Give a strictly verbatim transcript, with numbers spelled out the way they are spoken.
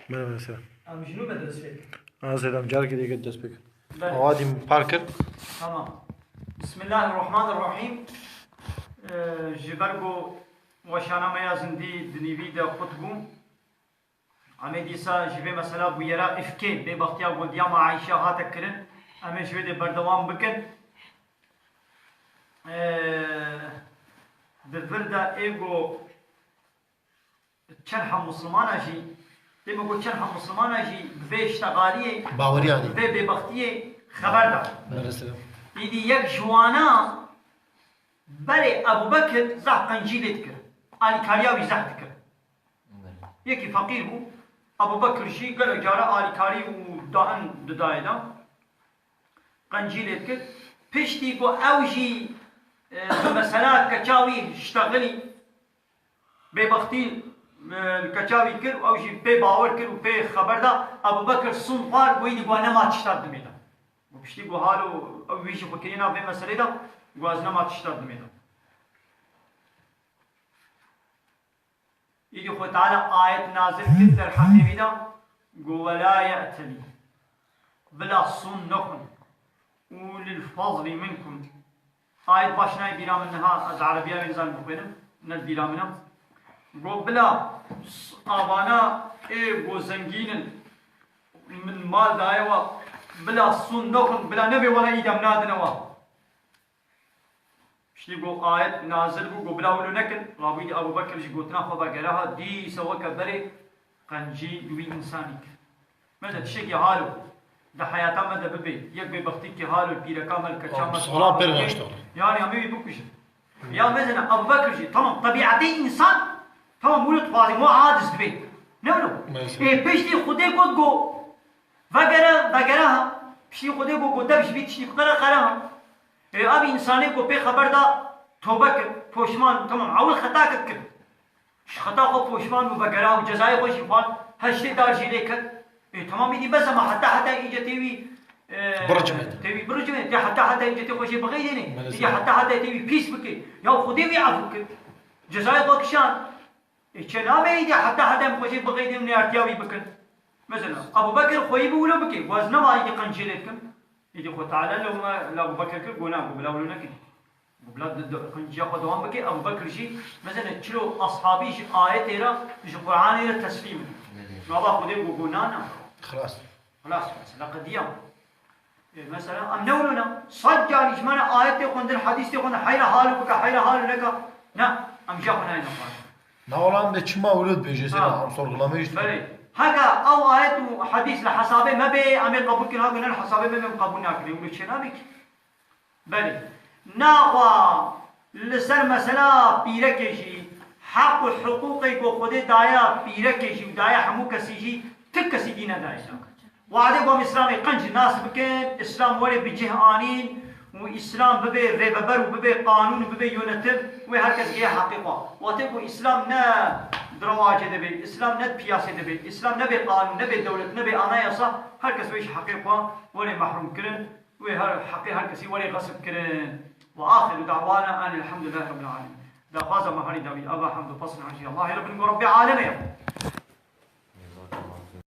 Merhaba, selam. Em ji nû me dest pê kin. Ana selam, carekê dê dest pê kin. Belê. Awa dîm par kir. Tamam. Bismillahirrahmanirrahim. Ee, ji ber ku weşana me ya zindî di nîvî de qut bû, em ê dîsa ji vê mesela bûyera îfkê, bêbextiya ku diya me Ayşe hate kirin, em ê ji vê de berdewam bikin. Ee, di vir de ê ku çend heb misilmana jî, dê me got çend heb misilmana jî bi vê ştegaliyê, Baweriya nî. Bi vê bêbextiyê xeber da. Belê. Îdî yek ji wana berê Ebû Bekir zehf qencî lê dikir. Alîkariya wî zehf dikir. Belê. Yekî feqîr bû. Ebû Bekir jî gelek cara alîkarî û dain didayê de. Qencî lê dikir. Piştî ku ew jî, e, bi mesela keça wî ştexilî, bêbextî, e, li keça wî kir û ew jî pê bawer kir û pê xeber da, Ebû Bekir sûnd xwar, got, "Îdî got nema tişta dimê de." Û piştî got, "Halo ew wî jî xwe kiriye nav vê meselê de, got, ez nema tişta dimê de." Îdî Xwe Teala ayet nazil kir derheqê wî de, got, "Wela ye'telî." Bila sûn nexwin. Ulil fazli minkum. Ayet baş nayê bîra min niha, ez erebiya wê nizanim bixwînim, ne li bîra min e. Got, bila s-, avana ê ku zengîn in, min mal daye wa, bila sûn nexwin, bila nebe wela îdam nadine wa. Piştî ku ayet nazil bû, got, "Bila wilo nekin." Rabûyî Ebû Bekir ji gotina xwe vegere ha, dîsa weke berê qencî li wî însanî kir. Mesela tiştekî halo, di heyata me de bibe, yek bêbextîkî halo, pîreka me, li keça me, Sala pêr raşt. Yani em ê wî bikujin. Ya mesela Ebû Bekir jî, tamam, tebîetê însan, tamam, wilo dixwazê, mo aciz dibe. Ne wilo? Mesela. Ê, piştî Xwedê got, got, vegere, vegere ha. Piştî Xwedê got, got, dev ji vî tiştî biqere, qere ha. Ê, ev însanê ku pê xeber da tobe kir, poşman, tamam, ewil xeta kir kir. Ji xeta xwe poşman bû, vegera û cezayê xwe jî xwar, heştê dar jî lê kir. Ê, tamam, îdî bes e, ma heta heta îce tê wî, e, Biricime. Tê wî biricime, tê heta heta îce tê xwe jê bixeydêne. Maalesef. Îdî heta heta tê wî pîs bike. Ya Xwedê wî efû kir. Cezayê xwe kişand. Ê, çê nabe îdî heta heta em xwe jê bixeydên û neyartiya wî bikin. Mesela, Ebû Bekir xweyî bi wilo bike, got, "Ez nema îdî qencî lê dikim." Îdî Xwe Teala lewma li Ebû Bekir kir, got, "Na, got, bila wilo nekin." Got, "Bila di, di, qenciya xwe dewam bike." Ebû Bekir jî, mesela, çilo ashabî ji ayetê re, ji Qur'anê re teslîm in. Belê. Nava Xwedê got, got, "Na, na." Xilas. Xilas, mesela, qediya. E, mesela, em ne wilo ne? Sed carî ji me re ayet tê xwendin, hedîs tê xwendin, heyra halo bike, heyra halo neke. Ne, em jî xwe nayê nexwarin. Na, wela em de çima wilo dibêje, sê Ha. em sorgulamê jî. Belê. Heke ew ayet û hedîs li hesabê me bê, em ê qebûl kin, heke ne li hesabê me bê, em qebûl nakin. Wilo çê nabe ki. Belê. Naxwa li ser mesela pîrekê jî, heq û hiqûqê ku Xwedê daye pîrekê jî û daye hemû kesî jî, ti kesî dî nedaye. Wadê ku em Îslamê qenc nas bikin, Îslam were bi cih anîn û Îslam bibe rêveber û bibe qanûn û bibe yönetim, wê her kes geye heqê xwe. Watê ku Îslam ne di rewacê de be, Îslam ne di piyasê de be, Îslam nebe qanûn, nebe dewlet, nebe anayasa, her kes wê ji heqê xwe were mehrûm kirin. Wê her heqê her kesî were xesib kirin. Ve axiru da'wana enilhamdülillahi rabbil alemin. Daxwaza me herî dawî ava hamd û pesn hejî Allahê re bin ku Rabbê aleme ye.